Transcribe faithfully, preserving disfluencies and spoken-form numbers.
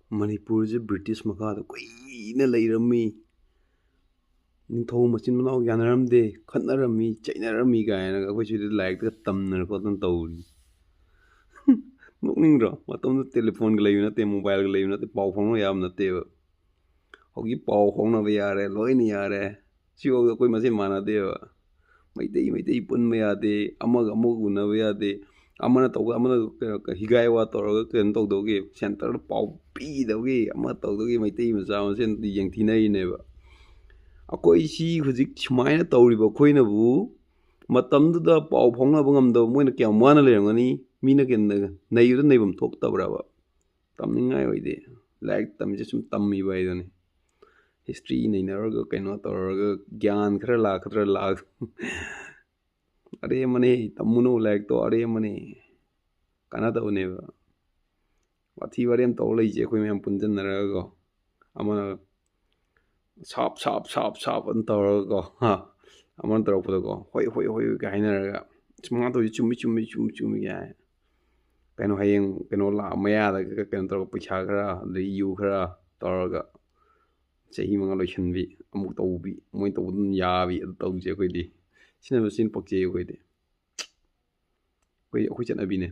ꯃꯅꯤꯄꯨꯔꯁꯦ ꯕ꯭ꯔꯤꯇꯤꯁ ꯃꯈꯥꯗ ꯀꯨꯏꯅ ꯂꯩꯔꯝꯃꯤ, ꯅꯤꯡꯊꯧ ꯃꯆꯤꯟ ꯃꯅꯥꯎ ꯌꯥꯅꯔꯝꯗꯦ, ꯈꯠꯅꯔꯝꯃꯤ, ꯆꯩꯅꯔꯝꯃꯤ ꯀꯥꯏꯅꯒ ꯑꯩꯈꯣꯏ ꯁꯤꯗ ꯂꯥꯏꯔꯤꯛꯇꯒ ꯇꯝꯗꯅ ꯈꯣꯠꯇꯅ ꯇꯧꯔꯤ꯫ ꯅꯣꯛꯅꯤꯡꯗ꯭ꯔꯣ? ꯃꯇꯝꯗꯨꯗ ꯇꯦꯂꯤꯐꯣꯟꯒ ꯂꯩꯕ ꯅꯠꯇꯦ, ꯃꯣꯕꯥꯏꯜꯒ ꯂꯩꯕ ꯅꯠꯇꯦ, ꯄꯥꯎ ꯐꯥꯎꯅꯕ ꯌꯥꯕ ꯅꯠꯇꯦꯕ꯫ ꯍꯧꯖꯤꯛ ꯄꯥꯎ ꯐꯥꯎꯅꯕ ꯌꯥꯔꯦ, ꯂꯣꯏꯅ ꯌꯥꯔꯦ꯫ ꯁꯤꯐꯥꯎꯗ ꯑꯩꯈꯣꯏ ꯃꯁꯦꯟ ꯃꯥꯟꯅꯗꯦꯕ꯫ ꯃꯩꯇꯩ ꯃꯩꯇꯩ ꯄꯨꯟꯕ ꯌꯥꯗꯦ, ꯑꯃꯒ ꯑꯃꯒ ꯎꯅꯕ ꯌꯥꯗꯦ, ꯑꯃꯅ ꯇꯧꯕ ꯑꯃꯅ ꯀꯩꯅꯣ, ꯍꯤꯒꯥꯏ ꯋꯥ ꯇꯧꯔꯒ ꯀꯩꯅꯣ ꯇꯧꯗꯧꯒꯤ, ꯁꯦꯟꯇꯔꯗ ꯄꯥꯎ ꯄꯤꯗꯧꯒꯤ, ꯑꯃ ꯇꯧꯗꯧꯒꯤ, ꯃꯩꯇꯩ ꯃꯆꯥ ꯃꯁꯦꯟꯗꯤ ꯌꯦꯡꯊꯤꯅꯔꯤꯅꯦꯕ꯫ ꯑꯩꯈꯣꯏ ꯁꯤ ꯍꯧꯖꯤꯛ ꯁꯨꯃꯥꯏꯅ ꯇꯧꯔꯤꯕ ꯑꯩꯈꯣꯏꯅꯕꯨ ꯃꯇꯝꯗꯨꯗ ꯄꯥꯎ ꯐꯥꯎꯅꯕ ꯉꯝꯗꯕ ꯃꯣꯏꯅ ꯀꯌꯥꯝ ꯋꯥꯅ ꯂꯩꯔꯝꯒꯅꯤ? ꯃꯤꯅ ꯀꯩꯅꯣ ꯅꯩꯕꯗ ꯅꯩꯐꯝ ꯊꯣꯛꯇꯕ꯭ꯔꯕ? ꯇꯝꯅꯤꯡꯉꯥꯏ ꯑꯣꯏꯗꯦ꯫ ꯂꯥꯏꯔꯤꯛ ꯇꯝꯃꯤꯁꯦ ꯁꯨꯝ ꯇꯝꯃꯤꯕ ꯍꯥꯏꯗꯨꯅꯤ꯫ ꯍꯤꯁꯇ꯭ꯔꯤ ꯅꯩꯅꯔꯒ ꯀꯩꯅꯣ ꯇꯧꯔꯒ ꯒ꯭ꯌꯥꯟ ꯈꯔ ꯂꯥꯛꯀꯗ꯭ꯔꯥ ꯂꯥꯛ ꯑꯔꯦꯝꯕꯅꯦ꯫ ꯇꯝꯃꯨꯅꯨ ꯂꯥꯏꯔꯤꯛꯇꯣ, ꯑꯔꯦꯝꯕꯅꯦ꯫ ꯀꯥꯟꯅꯗꯕꯅꯦꯕ꯫ ꯋꯥꯊꯤ ꯋꯥꯔꯦꯝ ꯇꯧꯔ ꯂꯩꯁꯦ ꯑꯩꯈꯣꯏ ꯃꯌꯥꯝ ꯄꯨꯟꯁꯤꯟꯅꯔꯒꯀꯣ꯫ ꯑꯃꯅ ꯁꯥꯞ ꯁꯥꯞ ꯁꯥꯞ ꯁꯥꯞ ꯑꯗꯨꯝ ꯇꯧꯔꯒꯀꯣ, ꯍꯥ, ꯑꯃꯅ ꯇꯧꯔꯛꯄꯗꯀꯣ, ꯍꯣꯏ ꯍꯣꯏ ꯍꯣꯏ ꯀꯥꯏ ꯍꯥꯏꯅꯔꯒ, "ꯑꯁ, ꯃꯉꯥ ꯇꯧꯔꯤꯁꯦ ꯆꯨꯝꯃꯤ ꯆꯨꯝꯃꯤ ꯆꯨꯝꯃꯤ ꯆꯨꯝꯃꯤ ꯆꯨꯝꯃꯤ" ꯀꯥꯏ꯫ ꯀꯩꯅꯣ, ꯍꯌꯦꯡ ꯀꯩꯅꯣ ꯂꯥꯛꯑ ꯃꯌꯥꯗ ꯀꯩꯅꯣ ꯇꯧꯔꯒ, ꯄꯩꯁꯥ ꯈꯔ ꯑꯗꯩ ꯌꯨ ꯈꯔ ꯇꯧꯔꯒ ꯆꯍꯤ ꯃꯉꯥ ꯂꯣꯏꯁꯤꯟꯕꯤ, ꯑꯃꯨꯛ ꯇꯧꯕꯤ, ꯃꯣꯏ ꯇꯧꯕ ꯑꯗꯨꯝ ꯌꯥꯕꯤ, ꯑꯗꯨ ꯇꯧꯁꯦ ꯑꯩꯈꯣꯏꯗꯤ꯫ ꯁꯤꯅ ꯁꯤꯅ ꯄꯛꯆꯩ ꯑꯩꯈꯣꯏꯗꯤ꯫ ꯑꯩꯈꯣꯏ ꯑꯩꯈꯣꯏ ꯆꯠꯅꯕꯤꯅꯦ꯫